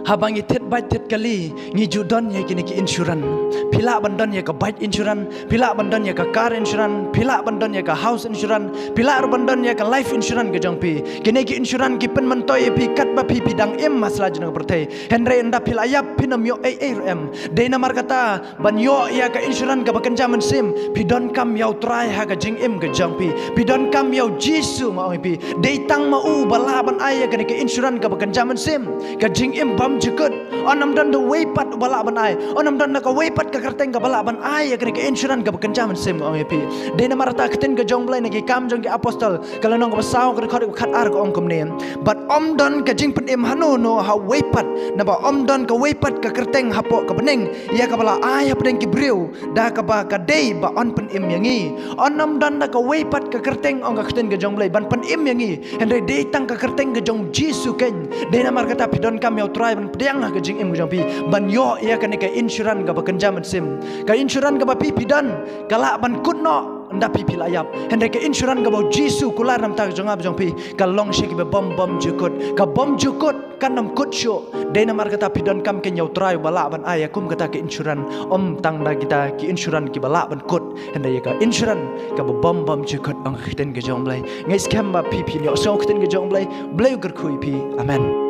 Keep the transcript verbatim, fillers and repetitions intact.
Haba ngi thied bike thied kali, ngi ju don ïa kine ki insurance. Phi lah ban don ïa ka bike insurance, phi lah ban don ïa ka car insurance, phi lah ban don ïa ka house insurance, phi lah ruh ban don ïa ka life insurance ka jong phi. Kine ki insurance ki pynmyntoi ïa phi katba phi phi dang im ha sla jong ka pyrthei. Hynrei ynda phi la ïap phin ym ïoh ei ei ruh em. Dei namar kata ban ïoh ïa ka insurance kaba kynja mynsiem, phi donkam ïa U Trai ha ka jingim ka jong phi. Phi donkam ïa U Jisu, nga ong ïa phi. Dei tang ma u ba lah ban ai ïa kane ka insurance kaba kynja mynsiem, ka jingim bymjukut. Yn ym don da uwei pat uba lah ban ai. Yn ym don da kawei pat ka kyrteng kaba lah ban ai ïa kane ka insurance kaba kynja mynsiem, nga ong ïa phi. Dei namar kata ka ktien ka jong U Blei na Ki Kam jong ki Apostol, ka lynnong kaba saw, ka dkhot kaba khatar, ka ong kumne: Bad ym don ka jingpynim hano hano ha uwei pat, naba ym don kawei pat ka kyrteng hapoh ka bneng ïa kaba la ai hapdeng ki briew da kaba ka dei ba yn pynim ïa ngi. Yn ym don da kawei pat ka kyrteng, ong ka ktien ka jong U Blei, ban pynim ïa ngi. Hynrei dei tang ka kyrteng ka jong U Jisu keiñ. Dei namar kata phi donkam ïa U Trai ban pdiang ha ka jingim ka jong phi, ban ïoh ïa kane ka insurance kaba kynja mynsiem. Ka insurance kaba phi phi don ka lah ban kut noh ynda phi phi la ïap. Hynrei ka insurance kaba U Jisu u kular na ka bynta ka jong nga bad jong phi, ka long sha kiba bym bymjukut. Ka bymjukut kan ym kut shuh. Dei namar kata phi donkam keiñ ïa U Trai uba lah ban ai ïa kum kata ka insurance. Ym tang da kita ki insurance kiba lah ban kut, hynrei ïa ka insurance kaba bym bymjukut, ong ka ktien ka jong U Blei. Nga ngeit skhem ba phi phin ïohsngew ka ktien ka jong U Blei. U Blei u kyrkhu ïa phi. Amen.